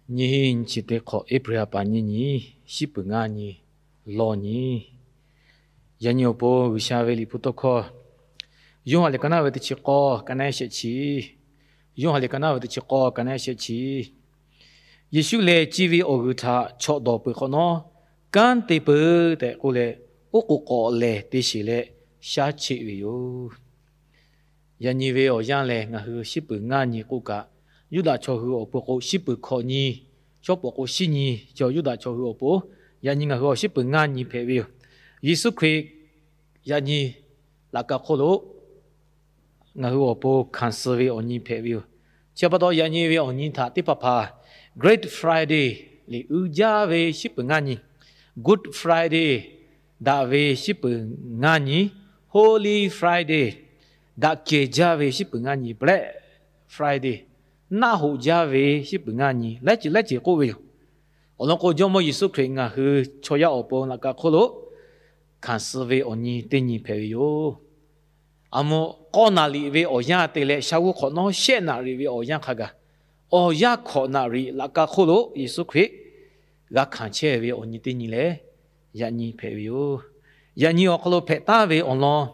Nyiˇ hinˉ nyiˇ chi teˇ hk'awꞈ April ha pa nyiˇ nyi, shiˉ peuˬ ngaˇ nyi, lawˇ nyi. Yaꞈ nyi awˬ pon G'uiˬsha ve liꞈ hpu tawˇ hkawˇ, Yoˇhanˬ liꞈ ka naˉ ve teˇ chi k'awˇ ka naˉ shehˆ chi, Yoˇhanˬ liꞈ ka naˉ ve teˇ chi k'awˇ ka naˉ shehˆ chi, Yeˍsuˆ lehˬ, ci ve awˬ g'uiˬ htaꞈ chawꞈ dawˬ peuˬ hk'awꞈ nawˉ, kanˉ te peuˬ tehꞈ k'oˆ leh, oˉ k'oˍ k'awꞈ lehˬ te sheˬ leh shaˉ cheˆ ve yoˬ. Yaꞈ nyi ve awˬ yanˇ lehˬ, ngaˬ hui shiˉ peuˬ ngaˇ nyi k'oˆ kaꞈ, Yuˇdaꞈ chaw hui awˬ pon k'o, shiˉ peuˬ hkawꞈ nyi, shawˉ pawˍ k'o shiˉ nyi, chaw Yuˇdaꞈ chaw hui awˬ pon, yaꞈ nyi ngaˬ hui awˬ shiˉ peuˬ ngaˇ nyi hpehꞈ ve yoˬ. Yeˍsuˆ Hkriꞈ yaꞈ nyi laꞈ ka hk'oˆ lo ngaˬ hui awˬ pon hkanˍ suh ve awˬ nyi hpehꞈ ve yoˬ. Chi pa taw, yaꞈ nyi ve awˬ nyi htaꞈ teˇ hpaˍ hpaˍ Great Friday liꞈ uiˍ jaˇ ve shiˉ peuˬ ngaˇ nyi, Good Friday daꞈ ve shiˉ peuˬ ngaˇ nyi, Holy Friday daꞈ kehˬ jaˇ ve shiˉ peuˬ ngaˇ nyi, Black Friday naˆ hoꞈ jaˇ ve shiˉ peuˬ ngaˇ nyi, laiˉ ceuˬ laiˉ ceuˬ k'oˆ ve yoˬ. Awˬ lawn k'o, Jawˇmawˇ Yeˍsuˆ Hkriꞈ ngaˬ hui chaw yaˇ awˬ pon laꞈ ka hk'oˆ lo hkanˍ suh ve awˬ nyi teˇ nyi hpehꞈ ve yoˬ. A mvuh, k'awˇ naˍ riˍ ve awˬ yanˇ te leh shaˍ g'uˇ hk'awꞈ nawˉ shehˆ naˍ riˍ ve awˬ yanˇ hk'a gaˬ, awˬ yanˇ hkawꞈ naˍ riˍ laꞈ ka hk'oˆ lo Yeˍsuˆ Hkriꞈ g'a hkanˍ chehˇ ve awˬ nyi teˇ nyi lehˬ, yaꞈ nyi hpehꞈ ve yoˬ. Yaꞈ nyi awˬ hk'aw lo hpehꞈ taˉ ve awˬ lawn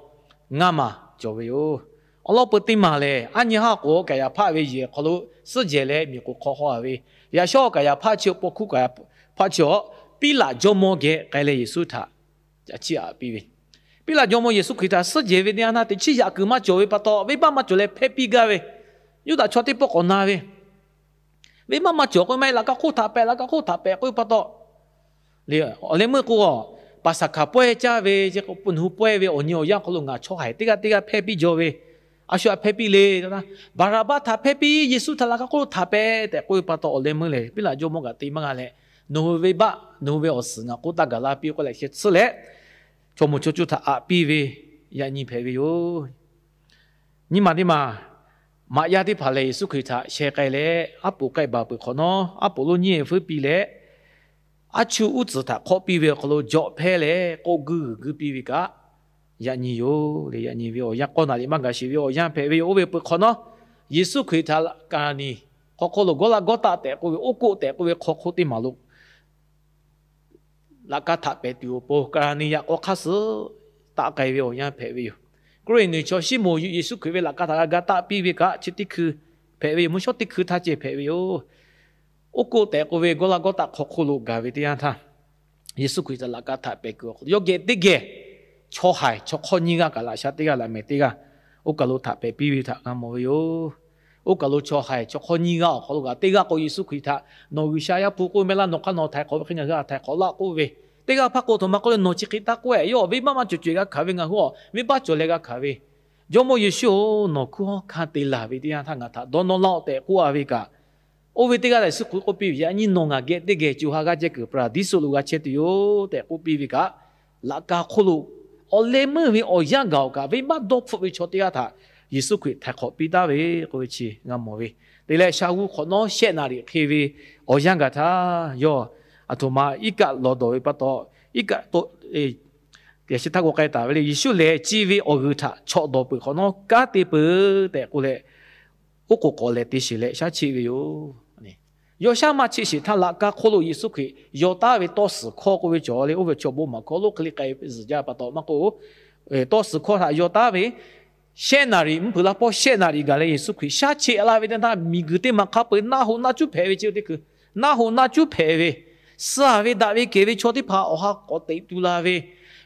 ngaˇ maˬ cawˬ ve yoˬ. Awˬ lawn peu teˇ maˬ lehˬ, aˉ nyi haˉ k'o Kaˍyaˍhpaˆ ve yehˬ hk'aw lo suhˉ jehˬ leh miˬ k'oˍ hk'aw haw ve, yaꞈ shawˉ Kaˍyaˍhpaˆ chi awˬ paw hkuˇ Kaˍyaˍhpaˆ chi awˬ Piˉlaꞈ jawˇmawˇ geh k'ai leh Yeˍsuˆ htaꞈ caꞈ chiˇ aꞈ piˇ ve, Piˉlaꞈ jawˇmawˇ Yeˍsuˆ Hkriꞈ htaꞈ suhˉ jehˬ ve teˇ yanˇ htaˇ teꞈ chiˉ yaꞈ kuiˬ maˇ cawˬ ve pa taw, venˇbaˆ maˇ cawˬ leh hpehˇ piˇ gaˇ ve, Yuˇdaꞈ chaw teˇ pawˆ k'awꞈ na ve, venˇbaˆ maˇ cawˬ k'oˆ ve maˇ heˆ, laꞈ ka hk'oˆ htaꞈ pehꞈ, laꞈ ka hk'oˆ htaꞈ pehꞈ k'oˆ ve pa taw, awˬ leh meuˇ k'o, Paˍsaˍhkaˍ pawehˇ caˇ ve, nawˬ hui pawehˇ ve awˬ nyi awˬ yanˇ hk'aw lo ngaˬ chaw haiˬ teˇ g'aˇ teˇ g'aˇ hpehˇ piˇ jaw ve, a shu htaꞈ hpehˇ piˇ le. Baˍraˍbaˆ htaꞈ hpehˇ piˇ, Yeˍsuˆ htaꞈ laꞈ ka hk'oˆ lo htaꞈ pehꞈ tehꞈ k'oˆ ve pa taw, awˬ leh meuˇ lehˬ Piˉlaꞈ jawˇmawˇ kaꞈ te maˇ g'a leh, nawˬ hui ve venˇbaˆ, nawˬ hui ve awˬ suhˍ ngaˬ k'oˆ taˇ gaˬ la piˇ k'oˆ leh sheh tsuhˇ leh, chaw moˍ chaw cuˇ htaꞈ aꞈ piˇ ve yaꞈ nyi hpehꞈ ve yoˬ. Nyiˇ maˬ teˇ maˬ, maꞈ yaˇ teˇ hpaˍ lehˬ Yeˍsuˆ Hkriꞈ htaꞈ sheh k'ai leh, aˉ poꞈ k'ehˆ baˬ peuˬ hk'awꞈ nawˉ, aˉ poꞈ lonˉ nyiˇ fuiˉ piˇ leh, aˉ chuˇ uˉ tcuhˍ htaꞈ hk'awˆ piˇ ve awˬ hk'aw lo jawꞈ hpehˇ leh k'oˆ guiˇ g'uiˬ guiˇ piˇ ve kaꞈ, yaꞈ nyi yoˬ le. Yaꞈ nyi ve awˬ yanˇ, k'awˇ naˍ riˍ maˇ gaˬ sheˍ ve awˬ yanˇ hpehꞈ ve yoˬ. Oˇ ve peuˬ hk'awꞈ nawˉ, Yeˍsuˆ Hkriꞈ htaꞈ Kaˍraˍniˍ hk'aw hk'oˆ lo Gawˇlaˇgawˇtaˆ tehꞈ k'oˆ ve, oˉ k'oˆ tehꞈ k'oˆ ve hk'aw hk'oˆ teˇ maˬ lo laꞈ ka htaꞈ pehˍ tuˬ awˬ pon Kaˍraˍniˍ yaꞈ k'aw hk'aˇ suh taˆ k'ai ve awˬ yanˇ hpehꞈ ve yoˬ. Kawˇrenˍhtuˆ chaw Siˉmonˍ Yeˍsuˆ Hkriꞈ ve laꞈ ka htaꞈ g'a ga taˆ piˇ ve kaꞈ chi teˇ hkui hpehꞈ ve yoˬ. Mvuhˇ shawˉ teˇ hkui htaˇ ceh hpehꞈ ve yoˬ. Oˉ k'oˆ tehꞈ k'oˆ ve Gawˇlaˇgawˇtaˆ hk'aw hk'oˆ lo gaˬ ve teˇ yanˇ htaˇ, Yeˍsuˆ Hkriꞈ htaꞈ laꞈ ka htaꞈ pehˍ kuiˬ awˬ hk'aw lo yawˇ geh teˇ geh chaw haiˬ chaw hk'awˇ nyiˇ g'aˇ kaꞈ laꞈ sha teˇ g'aˇ laꞈ mehˍ teˇ g'aˇ oˇ kaˬ lo htaꞈ pehˍ piˇ ve htaꞈ g'a mawˬ ve yoˬ. Oˇ kaˬ lo chaw haiˬ chaw hk'awˇ nyiˇ g'aˇ awˬ hk'aw lo kaꞈ teˇ g'aˇ k'o Yeˍsuˆ Hkriꞈ htaꞈ nawˬ G'uiˬsha Yaˇ hpu k'oˆ ve maˇ laˇ, nawˬ hk'aˇ nawˬ htaiˍ hk'awꞈ ve hk'e ngaˬ hui a htaiˍ hk'awꞈ laˇ k'oˆ ve, teˇ g'aˇ hpaˇ k'o aˬ htoꞈ ma k'oˆ le, nawˬ chi hk'e taˇ k'oˆ-e, yawˇ venˇbaˆ maˇ cawˬ cawˬ g'a hkanˍ ve, ngaˬ hui a venˇbaˆ cawˬ leh g'a hkanˍ ve, Jawˇmawˇ Yeˍsuˆ-oˬ, nawˬ hkunˉ hawˉ hkanˇ te laˬ ve teˇ yanˇ htaˇ ngaˬ htaꞈ dawˇ nawˇ laˇ-oˆ tehꞈ k'oˆ-a ve kaꞈ, oˇ ve teˇ g'aˇ lehˬ suh k'oˆ piˇ ve, yaꞈ nyi nawˬ ngaˬ geh teˇ geh co ha g'aˇ ceh kuiˬ Paˍraˍdiˇsuꞈ lo g'a chehˇ tuˬ yoˬ tehꞈ k'oˆ piˇ ve kaꞈ, laꞈ ka hk'oˆ lo awˬ leh meuˇ ve awˬ yanˇ gaˬ-oˬ kaꞈ, venˇbaˆ dawˇ hpfuhˆ ve chaw teˇ g'aˇ htaꞈ Yeˍsuˆ Hkriꞈ htaiˍ hk'awꞈ piˇ taˍ ve k'oˆ ve chi g'a mawˬ ve. Te leh sha g'uˇ hk'awꞈ nawˉ shehˆ naˍ riˍ hk'e ve awˬ yanˇ gaˬ htaˇ, yawˇ aˬ htoꞈ ma iˉ kaˆ lawˬ dawˬ ve pa taw, iˉ kaˆ to yaꞈ shi htaˇ k'o k'ai taˍ ve le. Yeˍsuˆ lehˬ, ci ve awˬ g'uiˬ htaꞈ chawꞈ dawˬ peuˬ hk'awꞈ nawˉ, kanˉ te peuˬ tehꞈ k'oˆ leh, oˉ k'oˍ k'awꞈ lehˬ te sheˬ leh shaˉ cheˆ ve yoˬ. Yawˇ shaˉ maˇ cheˆ sheˍ htaˇ, laꞈ ka hk'oˆ lo Yeˍsuˆ Hkriꞈ yaw taˉ ve tawˇ suhˍ hkawˇ k'oˆ ve cawˬ le, oˇ ve chaw bon maˍ hkawˇ lo hk'e le k'ai zuhˬ jaˇ pa taw maˇ k'oˆ, tawˇ suhˍ hkawˇ htaꞈ yaw taˉ ve shehˆ naˍ riˍ, mvuhˇ hpeuꞈ laˇ pawˆ shehˆ naˍ riˍ gaˬ leh Yeˍsuˆ Hkriꞈ shaˉ cheˆ laˇ ve teˇ htaˇ, miˬguiˬ teˇ maˬ hk'a peu-eˬ naˆ hoꞈ naˆ cuˉ hpehꞈ ve chi teˇ, naˆ hoꞈ naˆ cuˉ hpehꞈ ve, suh-a ve daꞈ ve kehˬ ve chaw teˇ hpaˍ awˬ ha k'awꞈ teꞈ tu la ve,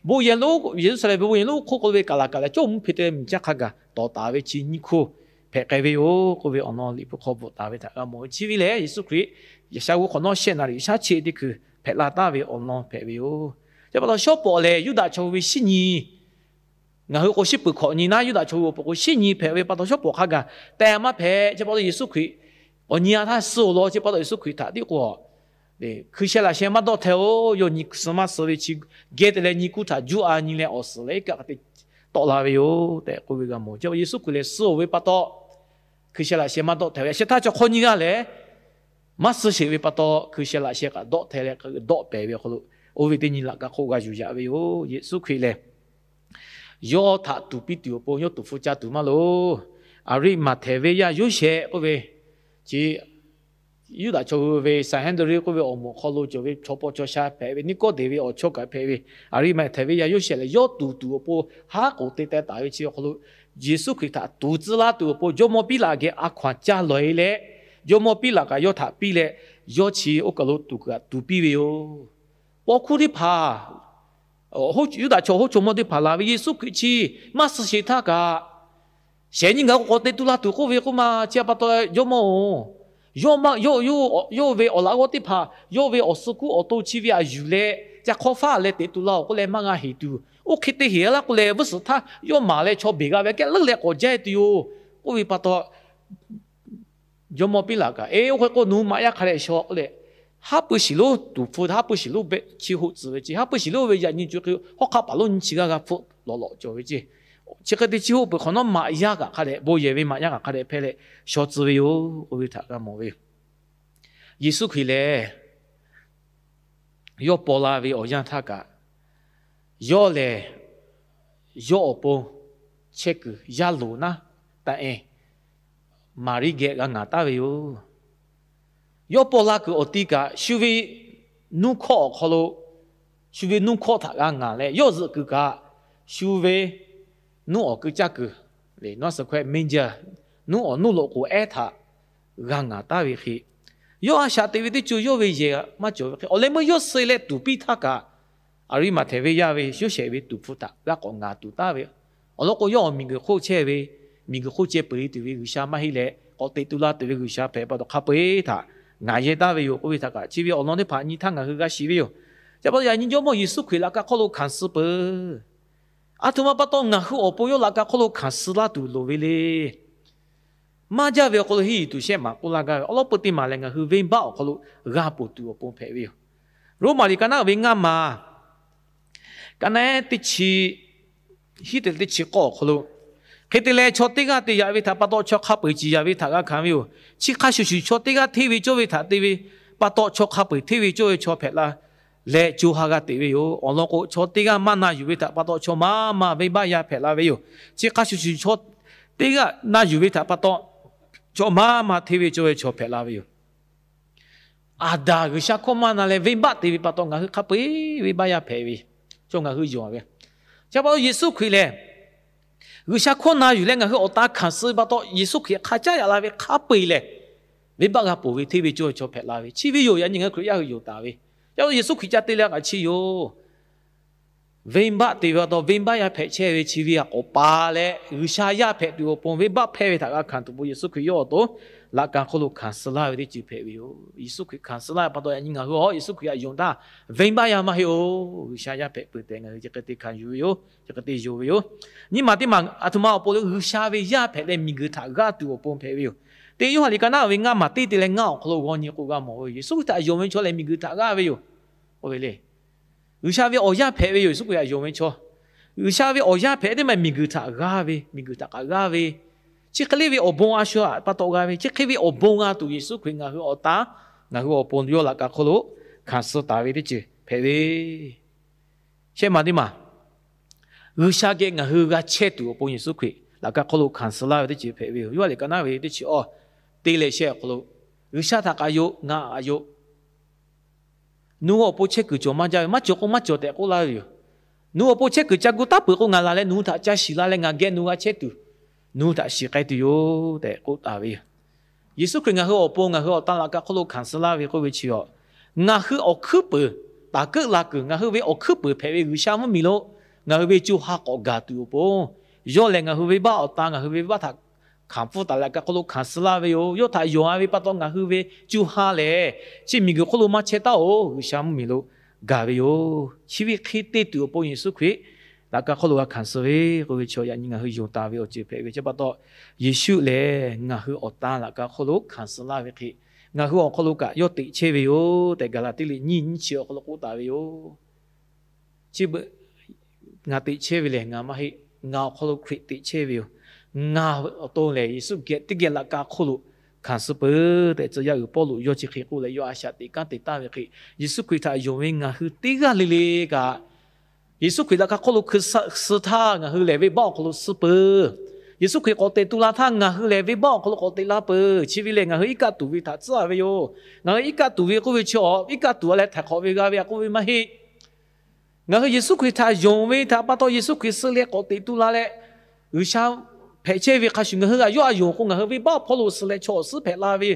bon yehˬ lo, Yeˍruˆsaˍlehnˍ ve bon yehˬ lonˉ hk'oˆ k'oˆ ve kaˍlaˍkaˍ leh cawˇ mvuhˇ hpeuꞈ te leh miˬ caˇ hk'a gaˬ tawˍ taˍ ve chi nyiˇ hkoˇ hpehꞈ k'ai ve yoˬ k'oˆ ve awˬ lawn Liꞈ hpu hk'aw bvuhꞈ taˍ ve htaꞈ g'a mawˬ ve. Chi ve lehˬ, Yeˍsuˆ Hkriꞈ yaꞈ sha g'uˇ hk'awꞈ nawˉ shehˆ naˍ riˍ shaˉ cheˆ teˇ hkui hpehꞈ la taˍ ve awˬ lawn hpehꞈ ve yoˬ. Chi pa taw shawˉ pawˍ lehˬ, Yuˇdaꞈ chaw hui ve shinˉ nyi, ngaˬ hui k'o shinˉ peuˬ hkawꞈ nyi naˉ, Yuˇdaꞈ chaw hui awˬ pon k'o shinˉ nyi hpehꞈ ve pa taw, shawˉ pawˍ hk'a gaˬ tehꞈ maˇ hpehꞈ. Chi pa taw Yeˍsuˆ Hkriꞈ awˬ nyi a htaˇ suh-oˬ law. Chi pa taw Yeˍsuˆ Hkriꞈ htaꞈ tiˉ k'o, hkui sheh laꞈ sheh maˇ dawˆ hteh-oˬ. Yawˇ nyi suh maˇ suh ve chi geh te leh nyi kuˇ htaꞈ juˇ a nyi leh awˬ suhˍ leh iˉ kaˆ hk'a te tawˆ la ve yoˬ tehꞈ k'oˆ ve g'a mawˬ. Chi pa Yeˍsuˆ Hkriꞈ lehˬ suh-oˬ ve pa taw, hkui sheh laꞈ sheh maˇ dawˆ hteh ve. Yaꞈ sheh htaˇ chaw hk'awˇ nyiˇ g'aˇ lehˬ maˇ suh sheˍ ve pa taw, hkui sheh laꞈ sheh kaꞈ dawˆ hteh leh dawˆ pehˍ ve awˬ hk'aw lo, oˇ ve teˇ nyi laꞈ ka hk'oˆ g'a yuˬ yaꞈ ve yoˬ. Yeˍsuˆ Hkriꞈ lehˬ, yawˇ htaꞈ tuˍ piˇ tuˬ awˬ pon yawˇ tuˍ hpfuh ca tuˬ maˇ loˬ. Aˍriˆmaˍhtehˍ venˇ yaˇ Yoˇsehꞈ k'oˆ ve chi Yuˇdaꞈ chaw hui ve Saˍhenˍdrin k'oˆ ve awˬ moˍ hk'aw lo cawˬ ve chaw paw chaw sha hpehꞈ ve, Niˆkawˇdeˍ ve awˬ chawˇ kaꞈ hpehꞈ ve, Aˍriˍmaꞈhtehˍ ve yaˇ Yoˇsehꞈ lehˬ, yawˇ tuˍ tuˬ awˬ pon haˉ k'oˍ te teh taˍ ve chi awˬ hk'aw lo, Yeˍsuˆ Hkriꞈ htaꞈ tuˍ tcuh laˇ tuˬ awˬ pon jawˇmawˇ Piˉlaꞈ geh a hkaw anˬ caˇ lawˬ e leh, jawˇmawˇ Piˉlaꞈ kaꞈ yawˇ htaꞈ piˇ leh, yawˇ chi oˇ kaˬ lo tuˍ kaꞈ tuˍ piˇ ve yoˬ. Paw hkuˇ teˇ hpaˍ, Yuˇdaꞈ chaw hoˉ chaw mawˇ teˇ hpaˍ laˬ ve Yeˍsuˆ Hkriꞈ chi maˇ suh sheˍ htaˇ kaꞈ, shehˍ nyi ngaˬ hui k'awꞈ te tu la tuˬ k'oˆ ve k'oˆ ma, chi pa taw jawˇmawˇ-oˬ, yawˇ ve awˬ laꞈ g'awˇ teˇ hpaˍ yawˇ ve awˬ suh kuˉ awˬ to chi ve aꞈ yuˬ leh ca hk'awˇ faˉ leh te tu laˇ-oˬ k'oˆ leh maˇ g'a heˍ tuˬ, oˇ hk'e te heˍ laˇ k'oˆ leh, vuhˇ suhˍ htaˇ yawˇ maˍ leh chaw beˬ g'a ve kehˉ leuˉ leh k'awꞈ jaˇ tuˬ yoˬ k'oˆ ve pa taw, jawˇmawˇ Piˉlaꞈ kaꞈ, Eˬ, oˇ hk'e k'o nawˬ hui maꞈ yaˇ hk'a dehꞈ shaw k'oˆ leh, haˉ pui shiˍ lonˉ tuˍ hpfuh, haˉ pui shiˍ lonˉ chi hoꞈ tcuhˍ ve ce, haˉ pui shiˍ lonˉ ve yaꞈ nyi co hk'e hawˉ hk'aˆ paˍ lonˉ nyiˇ chi g'aˇ g'a hpfuhˆ lawꞈ lawꞈ cawˬ ve ce. Chi hk'e te chi hoꞈ peuˬ hk'awꞈ nawˉ maꞈ yaˇ kaꞈ hk'a dehꞈ, bon yehˬ ve maꞈ yaˇ kaꞈ hk'a dehꞈ hpehˇ leh shaw tcuh ve yoˬ k'oˆ ve htaꞈ g'a mawˬ ve yoˬ. Yeˍsuˆ Hkriꞈ lehˬ, yawˇ paw la ve awˬ yanˇ htaˇ kaꞈ, yawˇ lehˬ yawˇ awˬ pon chehˇ kuiˬ yaˇ loˍ naˉ taˇ e Maˍriˆ geh g'a ngaˍ taˍ ve yoˬ. Yawˇ paw la kuiˬ awˬ ti kaꞈ shu ve nuˇ hkawˇ awˬ hk'aw lo, shu ve nuˇ hkawˇ htaꞈ g'a ngaˍ leh, yawˇ zuhꞈ kuiˬ kaꞈ shu ve nuˇ awˬ keu caˇ kuiˬ, nuˇ awˬ nuˇ loꞈ k'oˍ ehˉ htaꞈ g'a ngaˍ taˍ ve hk'e, yawˇ a shaꞈ teꞈ ve teˇ co yawˇ ve yehˬ maˇ cawˬ ve hk'e, awˬ leh meuˇ yawˇ suh leh tuˍ piˇ htaˇ kaꞈ, Aˍriˍmaꞈhtehˍ ve yaˇ ve Yoˇsehꞈ ve tuˍ hpfuh htaꞈ g'a k'awꞈ ngaˍ tuˬ taˍ ve. Awˬ lawn k'o, yawˇ awˬ miˬguiˬ hk'oˆ chehˇ ve, miˬguiˬ hk'oˆ ceh peu-eˬ tuˬ ve G'uiˬsha maˇ heˆ leh, k'awꞈ teꞈ tu la tuˬ ve G'uiˬsha hpehꞈ pa taw hk'a peu-eˬ htaꞈ ngaˍ yehˇ taˍ ve yoˬ k'oˆ ve htaꞈ kaꞈ, chi ve awˬ lawn teˇ hpaˍ nyi htaˇ ngaˬ hui g'a shiˍ ve yoˬ. Chi pa taw yaꞈ nyi jawˇmawˇ Yeˍsuˆ Hkriꞈ laꞈ ka hk'oˆ lo hkanˍ suh peuˬ. Aˬ htoꞈ ma pa taw ngaˬ hui awˬ pon yawˇ laꞈ ka hk'oˆ lo hkanˍ suh laˇ tuˬ loˍ ve le. Maˇ jaˇ ve awˬ hk'aw lo henˇ yuˬ tuˬ shehˆ maˍ k'oˆ laˇ gaˇ ve awˬ lawn peu teˇ maˬ lehˬ, ngaˬ hui venˇbaˆ awˬ hk'aw lo g'a ponˬ tuˬ awˬ pon hpehꞈ ve yoˬ. Roˉmaꞈ liꞈ ka naˉ ve ngaˇ maˬ, ka naˉ teˇ chi hiˉ te teˇ chi k'awˇ awˬ hk'aw lo, hk'e te leh chaw teˇ g'aˇ te yaꞈ ve htaꞈ pa taw chaw hk'a peu-eˬ ciˍ yaꞈ ve htaꞈ g'a hkanˍ ve yoˬ. Chi hk'a shuˍ shuˍ chaw teˇ g'aˇ hteˇ ve cawˇ ve htaꞈ te ve pa taw, chaw hk'a peu-eˬ hteˇ ve cawˇ ve chaw hpehꞈ la leh co ha g'a teꞈ ve yoˬ. Awˬ lawn k'o, chaw teˇ g'aˇ maˇ na yuˬ ve htaꞈ pa taw chaw maˇ maˇ venˇbaˆ yaˇ hpehꞈ la ve yoˬ. Chi hk'a shuˍ shuˍ chaw teˇ g'aˇ na yuˬ ve htaꞈ pa taw, chaw maˇ maˇ hteˇ ve cawˇ ve chaw hpehꞈ la ve yoˬ. Aˍdanˍ G'uiˬsha hkawˇ maˇ na leh venˇbaˆ te ve pa taw ngaˬ hui hk'a peu-eˬ venˇbaˆ yaˇ hpehꞈ ve, chaw ngaˬ hui yonˍ ve. Chi pa taw Yeˍsuˆ Hkriꞈ lehˬ, G'uiˬsha hkawˇ na yuˬ leh ngaˬ hui awˬ ta hkanˍ suh ve pa taw, Yeˍsuˆ Hkriꞈ hk'a caˉ yaꞈ la ve hk'a peu-eˬ lehˬ, venˇbaˆ g'a ponˬ ve hteˇ ve cawˇ ve chaw hpehꞈ la ve, chi ve yoˬ. Yaꞈ nyi ngaˬ hui Hkriꞈ yaˇ hui yonˍ taˍ ve, yaˇ Yeˍsuˆ Hkriꞈ ca te leh kaꞈ chi yoˬ. Venˇbaˆ te ve pa taw venˇbaˆ yaˇ hpehꞈ chehˇ ve chi ve htaꞈ k'awꞈ pa leh, G'uiˬsha yaˇ hpehꞈ tuˬ awˬ pon venˇbaˆ hpehˇ ve htaꞈ g'a hkanˍ tuˬ pon Yeˍsuˆ Hkriꞈ yawˇ awˬ to laꞈ ka hk'oˆ lo hkanˍ suh laˇ ve teˇ ceuˬ hpehꞈ ve yoˬ. Yeˍsuˆ Hkriꞈ hkanˍ suh laˇ ve pa taw, yaꞈ nyi ngaˬ hui a Yeˍsuˆ Hkriꞈ htaꞈ yonˍ htaˇ, venˇbaˆ yaˇ maˇ heˆ-oˬ, G'uiˬsha yaˇ hpehꞈ peuˬ tehꞈ ngaˬ hui chi hk'e te hkanˍ yuˬ ve yoˬ. Chi hk'e te yonˍ ve yoˬ. Nyi maˬ teˇ maˬ aˬ htoꞈ ma awˬ pon lo G'uiˬsha ve yaˇ hpehꞈ leh miˬguiˬ htaꞈ g'aˇ tuˬ awˬ pon hpehꞈ ve yoˬ. Teˇ Yoˇhanˬ liꞈ ka naˉ ve ngaˇ maˬ teˇ te leh ngaˇ awˬ hk'aw lo g'aw nyi k'o g'a mawˬ ve yoˬ. Yeˍsuˆ Hkriꞈ htaꞈ yonˍ ve chaw lehˬ miˬguiˬ htaꞈ g'aˇ ve yoˬ. K'oˆ ve le, G'uiˬsha ve awˬ yaˇ hpehꞈ ve yoˬ. Yeˍsuˆ Hkriꞈ htaꞈ yonˍ ve chaw, G'uiˬsha ve awˬ yaˇ hpehꞈ teˇ maˬ miˬguiˬ htaꞈ g'aˇ ve, miˬguiˬ htaꞈ kaꞈ g'aˇ ve, chi hk'e le ve awˬ bon a shu htaꞈ pa taw g'a ve, chi hk'e ve awˬ bon g'a tuˬ Yeˍsuˆ Hkriꞈ ngaˬ hui awˬ ta, ngaˬ hui awˬ pon yawˇ laꞈ ka hk'oˆ lo hkanˍ suh taˍ ve teˇ ceuˬ hpehꞈ ve shehˆ maˬ teˇ maˬ, G'uiˬsha geh ngaˬ hui g'a chehˇ tuˬ awˬ pon Yeˍsuˆ Hkriꞈ laꞈ ka hk'oˆ lo hkanˍ suh laˇ ve teˇ ceuˬ hpehꞈ ve yoˬ. Yoˇhanˬ liꞈ ka naˉ ve teˇ chi awˇ, te leh shehˆ awˬ hk'aw lo, G'uiˬsha htaꞈ k'aꞈ yoˬ, ngaˬ k'aꞈ yoˬ, nawˬ hui awˬ pon chehˇ kuiˬ cawˬ maˇ jaˇ ve, maˇ cawˬ k'o maˇ cawˬ tehꞈ k'oˆ laˇ ve yoˬ. Nawˬ hui awˬ pon chehˇ kuiˬ ca gu taˉ peuˬ k'o, ngaˬ laˬ leh nawˬ hui htaꞈ ca shiˍ la leh ngaˬ geh nawˬ hui g'a chehˇ tuˬ, nawˬ hui htaꞈ shiˍ k'ai tuˬ yoˬ tehꞈ k'oˆ taˍ ve yoˬ. Yeˍsuˆ Hkriꞈ ngaˬ hui awˬ pon ngaˬ hui awˬ ta laꞈ ka hk'oˆ lo hkanˍ suh laˇ ve k'oˆ ve chi a, ngaˬ hui awˬ hkuiˉ peuˬ, taˍ keuˆ la kuiˬ ngaˬ hui ve awˬ hkuiˉ peuˬ hpehꞈ ve G'uiˬsha mvuhˇmiˬ lo ngaˬ hui ve co ha k'awꞈ gaˬ tuˬ awˬ pon, yawˇ lehˬ ngaˬ hui venˇbaˆ awˬ ta ngaˬ hui venˇbaˆ htaꞈ hkanˍ pfuhˇ taˍ leh laꞈ ka hk'oˆ lo hkanˍ suh laˇ ve yoˬ. Yawˇ htaꞈ yonˍ a ve pa taw ngaˬ hui ve co ha lehˬ, chi miˬguiˬ hk'oˆ lo maˇ chehˇ taˉ-oˬ, G'uiˬsha mvuhˇmiˬ lo gaˬ ve yoˬ. Chi ve hk'e te tuˬ awˬ pon Yeˍsuˆ Hkriꞈ laꞈ ka hk'oˆ lo g'a hkanˍ suh ve k'oˆ ve chi yaꞈ nyi ngaˬ hui yonˍ taˍ ve awˬ ceuˬ hpehꞈ ve chi pa taw, Yeˍsuˆ lehˬ ngaˬ hui awˬ ta laꞈ ka hk'oˆ lo hkanˍ suh laˇ ve hk'e, ngaˬ hui awˬ hk'aw lo kaꞈ yawˇ teꞈ chehˇ ve yoˬ tehꞈ Gaˍlaˍtiˆ liꞈ nyiˇ nyiˇ chi awˬ hk'aw lo k'oˆ taˍ ve yoˬ. Chi beuꞈ ngaˬ teꞈ chehˇ ve lehˬ ngaˬ maˇ heˆ. Ngaˬ awˬ hk'aw lo Hkriꞈ teꞈ chehˇ ve yoˬ. Ngaˬ awˬ to lehˬ Yeˍsuˆ geh teˇ geh laꞈ ka hk'oˆ lo hkanˍ suh peuˬ tehꞈ, tcuh yaˇ uiˍ Pawˇluꞈ yawˇ chi hk'e k'oˆ leh yawˇ a shaꞈ teꞈ kanˉ te taˍ ve hk'e, Yeˍsuˆ Hkriꞈ htaꞈ yonˍ ve ngaˬ hui teˇ g'aˇ le le kaꞈ, Yeˍsuˆ Hkriꞈ laꞈ ka hk'oˆ lo hkanˍ suh htaˇ ngaˬ hui lehˬ venˇbaˆ awˬ hk'aw lo suh peuˬ. Yeˍsuˆ Hkriꞈ k'awꞈ teꞈ tu la htaˇ ngaˬ hui lehˬ venˇbaˆ awˬ hk'aw lo k'awꞈ teꞈ la peuˬ. Chi ve lehˬ ngaˬ hui iˉ kaˆ tuˬ ve htaꞈ tcuhˉ ve yoˬ. Ngaˬ hui iˉ kaˆ tuˬ ve k'oˆ ve chi awˬ iˉ kaˆ tuˬ a leh htaiˍ hk'awꞈ ve g'a ve a k'oˆ ve maˇ heˆ. Ngaˬ hui Yeˍsuˆ Hkriꞈ htaꞈ yonˍ ve htaꞈ pa taw Yeˍsuˆ Hkriꞈ suh leh k'awꞈ teꞈ tu la leh, G'uiˬsha hpehꞈ chehˇ ve hk'a shuˍ ngaˬ hui g'aꞈ yawˇ a yonˍ k'o ngaˬ hui venˇbaˆ hpawˇ lo suh leh chaw awˬ suhˉ hpehꞈ la ve.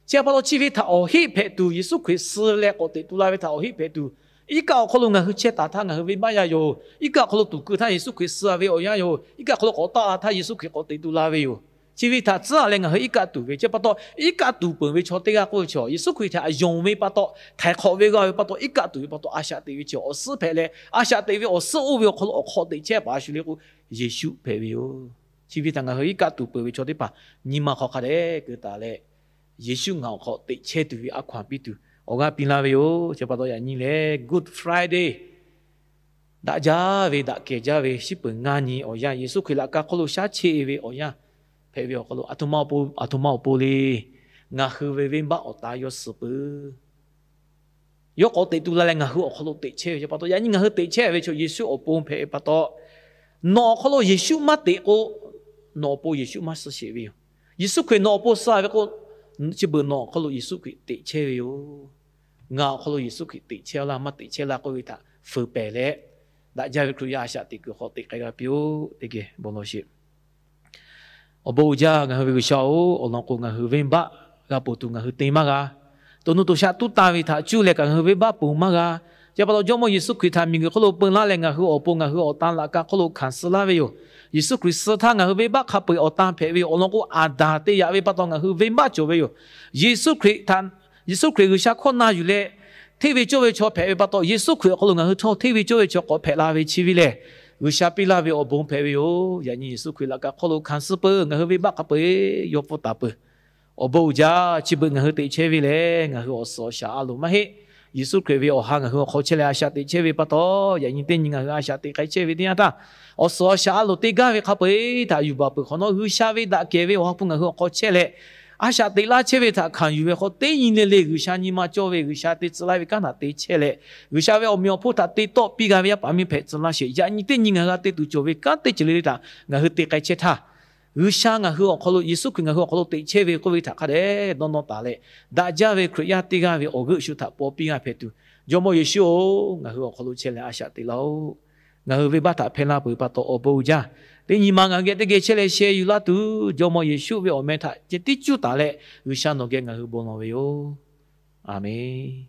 Chi htaꞈ pa taw chi ve htaꞈ awˬ heˆ hpehꞈ tuˬ, Yeˍsuˆ Hkriꞈ suh leh k'awꞈ teꞈ tu la ve htaꞈ awˬ heˆ hpehꞈ tuˬ, iˉ kaˆ awˬ hk'aw lo ngaˬ hui chehˇ taˍ htaˇ ngaˬ hui venˇbaˆ yaˇ yoˬ. Iˉ kaˆ awˬ hk'aw lo tuˍ keu htaˇ Yeˍsuˆ Hkriꞈ suh ve awˬ yanˇ yoˬ. Iˉ kaˆ awˬ hk'aw lo k'awꞈ taˆ la htaˇ Yeˍsuˆ Hkriꞈ k'awꞈ teꞈ tu la ve yoˬ. Chi ve htaꞈ tcuhˉ leh ngaˬ hui iˉ kaˆ tuˬ ve chi pa taw, iˉ kaˆ tuˬ peuˬ ve chaw teˇ g'aˇ k'oˆ ve chaw, Yeˍsuˆ Hkriꞈ htaꞈ yonˍ ve pa taw, htaiˍ hk'awꞈ ve g'a ve pa taw, iˉ kaˆ tuˬ ve pa taw a shaꞈ teꞈ ve chi awˬ suhˉ hpehꞈ leh, a shaꞈ teꞈ ve awˬ suhˉ oˇ ve awˬ hk'aw lo awˬ hk'aw teꞈ chehˇ paˍ a shu le k'o, Yeˍsuˆ hpehꞈ ve yoˬ. Chi ve htaꞈ ngaˬ hui iˉ kaˆ tuˬ peuˬ ve chaw teˇ hpaˍ nyi ma hk'aw hk'a dehꞈ keu taˍ leh, Yeˍsuˆ ngaˬ awˬ hk'aw teꞈ chehˇ tuˬ ve a hkaw anˬ piˇ tuˬ awˬ g'aˇ piˇ laˇ ve yoˬ. Chi pa taw yaꞈ nyi lehˬ Good Friday daꞈ jaˇ ve daꞈ kehˬ jaˇ ve shiˉ peuˬ ngaˇ nyi awˬ yanˇ Yeˍsuˆ Hkriꞈ laꞈ ka hk'oˆ lo shaˉ cheˆ ve awˬ yanˇ hpehꞈ ve awˬ hk'aw lo, aˬ htoꞈ ma awˬ pon le, ngaˬ hui ve venˇbaˆ awˬ ta yawˇ suh peuˬ. Yawˇ k'awꞈ teꞈ tu la leh ngaˬ hui awˬ hk'aw lo teꞈ chehˇ ve pa taw, yaꞈ nyi ngaˬ hui teꞈ chehˇ ve chaw Yeˍsuˆ awˬ pon hpehꞈ ve pa taw, nawˬ awˬ hk'aw lo Yeˍsuˆ maˇ teꞈ k'o, nawˬ awˬ pon Yeˍsuˆ maˇ suh sheˍ ve yoˬ. Yeˍsuˆ Hkriꞈ nawˬ awˬ pon suh ve k'o, chi beuꞈ nawˬ awˬ hk'aw lo Yeˍsuˆ Hkriꞈ teꞈ chehˇ ve yoˬ. Ngaˬ awˬ hk'aw lo Yeˍsuˆ Hkriꞈ teꞈ chehˇ laˇ maˇ teꞈ chehˇ laˇ k'oˆ ve htaꞈ fuiˍ pehˍ leh, daꞈ jaˇ ve Hkriꞈ yaˇ a shaꞈ teꞈ kuiˬ hk'aw teꞈ k'ai g'a piˇ-oˆ tehꞈ geh bon lawˬ sheˍ. Awˬ bon uiˍ jaˇ ngaˬ hui ve G'uiˬsha-oˬ, awˬ lawn k'o ngaˬ hui venˇbaˆ g'a ponˬ tuˬ ngaˬ hui te maˇ g'a. To nuˇ to shaˆ tuˉ tanˇ ve htaꞈ cuˇ leh kaꞈ ngaˬ hui venˇbaˆ ponˬ maˇ g'a. Chi pa taw Jawˇmawˇ Yeˍsuˆ Hkriꞈ htaꞈ miˬguiˬ hk'oˆ lo peu laˇ leh ngaˬ hui awˬ pon ngaˬ hui awˬ tan laꞈ ka hk'oˆ lo hkanˍ suh laˇ ve yoˬ. Yeˍsuˆ Hkriꞈ suh htaˇ ngaˬ hui venˇbaˆ hk'a peu-eˬ awˬ tan hpehꞈ ve yoˬ. Awˬ lawn k'o Aˍdanˍ te yaꞈ ve pa taw ngaˬ hui venˇbaˆ cawˬ ve yoˬ. Yeˍsuˆ Hkriꞈ htaꞈ, Yeˍsuˆ Hkriꞈ G'uiˬsha hkawˇ na yuˬ leh hteˇ ve cawˇ ve chaw hpehꞈ ve pa taw, Yeˍsuˆ Hkriꞈ awˬ hk'aw lo ngaˬ hui htawˇ hteˇ ve cawˇ ve chaw k'awꞈ hpehꞈ la ve chi ve lehˬ, G'uiˬsha piˇ laˇ ve awˬ bon hpehꞈ ve yoˬ. Yaꞈ nyi Yeˍsuˆ Hkriꞈ laꞈ ka hk'oˆ lo hkanˍ suh peuˬ, ngaˬ hui venˇbaˆ hk'a peu-eˬ yawˇ pfuhˇ taˍ peuˬ. Awˬ bon uiˍ jaˇ, chi beuꞈ ngaˬ hui teꞈ chehˇ ve lehˬ, ngaˬ hui awˬ suhˍ awˬ shaˍ a loˍ maˇ heˆ. Yeˍsuˆ Hkriꞈ ve awˬ ha ngaˬ hui awˬ hk'aw chehˇ leh a shaꞈ teꞈ chehˇ ve pa taw, yaꞈ nyi teˇ nyi ngaˬ hui a shaꞈ teꞈ k'ai chehˇ ve teˇ yanˇ htaˇ, awˬ suhˍ awˬ shaˍ a loˍ te gaˇ ve hk'a peu-eˬ htaꞈ yuˬ baˬ peuˬ hk'awꞈ nawˉ, G'uiˬsha ve daꞈ kehˬ ve awˬ ha hpu ngaˬ hui awˬ hk'aw chehˇ leh, a shaꞈ teꞈ laˇ chehˇ ve htaꞈ hkanˍ yuˬ ve hk'aw teˇ nyi le le G'uiˬsha nyi ma cawˇ ve G'uiˬsha te tcuh laˇ ve kanˉ htaꞈ te chehˇ leh, G'uiˬsha ve awˬ meꞈ awˬ hponˇ htaꞈ te tawˆ piˇ g'a ve yaˇ paˍ miˇ hpehꞈ tcuh laˇ sheˍ. Yaꞈ nyi teˇ nyi ngaˬ hui g'a te tuˬ cawˬ ve kanˉ teˇ ceuˬ le le htaꞈ ngaˬ hui te k'ai chehˇ htaˇ, G'uiˬsha ngaˬ hui awˬ hk'aw lo, Yeˍsuˆ Hkriꞈ ngaˬ hui awˬ hk'aw lo teꞈ chehˇ ve k'oˆ ve htaꞈ hk'a dehꞈ dawˇ nawˇ taˍ leh, daꞈ jaˇ ve Hkriꞈ yaˇ teˇ g'aˇ ve awˬ g'euˆ shu htaꞈ paw piˇ g'a hpehꞈ tuˬ, Jawˇmawˇ Yeˍsuˆ-oˬ, ngaˬ hui awˬ hk'aw lo chehˇ leh a shaꞈ teꞈ laˇ-oˆ. Ngaˬ hui venˇbaˆ htaꞈ hpehˇ laˇ peuˬ pa taw awˬ bon uiˍ jaˇ. Teˇ nyi ma ngaˬ hui geh teˇ geh chehˇ leh sheh yuˬ laˇ tuˬ, Jawˇmawˇ Yeˍsuˆ ve awˬ meh htaꞈ ceh tiˉ cuˇ taˍ leh, G'uiˬsha nawˬ geh ngaˬ hui bon lawˬ ve yoˬ. Aˬ menˍ.